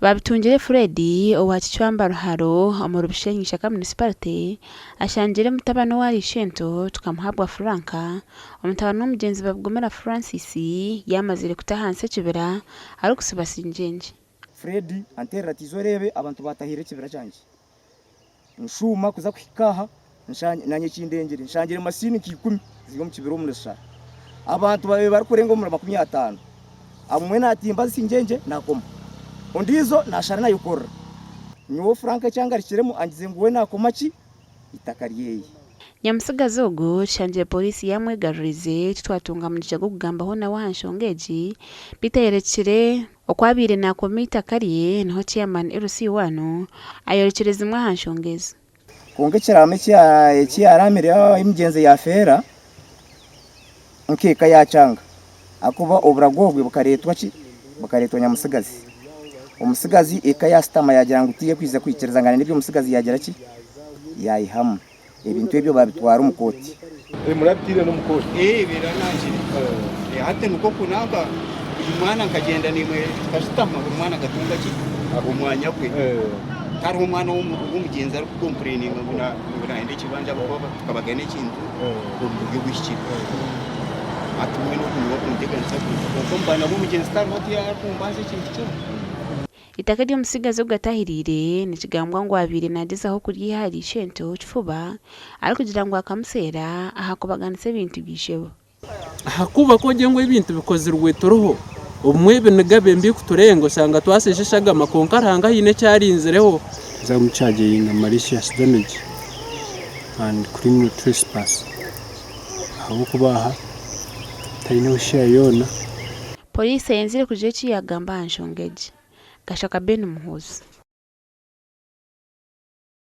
Babitungire Fred owa Kicwamba Ruharo omuri Bushenyi Ishaka Munisiparite ashangire mutabani owa Ishento Tukamuhabwa Frank, omutabani w'omugyenzi Babigumira Francis yaamazire kuta ahansi ekibira arikusiba singyengye. Fred anteerera ati iza oreebe abantu baatahiire ekibira kyangye. Nshuuma kuza kuhika aha nanye ekindengire nshangire masiini nka ikumi ziri omu kibira omu nizishara. Abantu babaire barikurenga omuri 50 abamwe natimba zingyengye nakoma ondiijo nashara nayekorera. Nyowe Frank ekyangarukiremu angize ngu we nakoma ki eitaka ryeye. Nyamutsigazi ogu tushangire pooriisi yaamwegarurize titwatunga mugisha gw'okugambaho nawe aha nshonga egi beitu ayorekire Oku abaire naakoma eitaka rye, niho Chairman LC I ayorekire zimwe aha nshonga ezi. Kwonka ekiraamo eki yaaraamire ahu mugyenzi yaafeera, nk'eka yaakyanga ahakuba oburago obwe bukareetwa ki? Bukareetwa nyamutsigazi. Omutsigazi eka yaashutama yaagira ngu tiyo ekwija kwikirizangana n'ebi omutsigazi yaagira ki? Yaihamu. Ebintu ebyo baabitwara omu kooti. Murabitiire n'omu kooti? Ee, biranangire. Hati nikwo kunanka buri mwana nkagyenda naimwe tukashutama buri mwana akatunga ki? Omwanya gwe. Tihariho omwana w'omugyenzi arikukompureyininga ngu nayenda ekibanja ahabw'okuba tukabagana ekintu omu buryo obuhikire. Hati mbwenu oku nikwo kunteganisa kwonka omu baana b'omugyenzi tihariho arikumbanja ekintu kyona. Eitaka ery'omutsigazi ogu atahiriire nikigambwa ngu abaire nagyezaho kuryiha ahari ishento kifuba arikugira ngu akamuseera aha kubaganisa ebintu bya ishebo. Ahakuba ku ogire ngu ebintu bikozirwe turiho, obumwe ebiniga bikuturenga oshanga twasheesha eshagama kwonka Ruhanga haine eki arinzireho. Nza kumucharginga malicious damage and criminal trespass ahabw'okuba aha taineho share yoona. Pooriisi eyenzire kugira eki yaagamba aha nshonga egi. Kashaka Ben Muhoozi.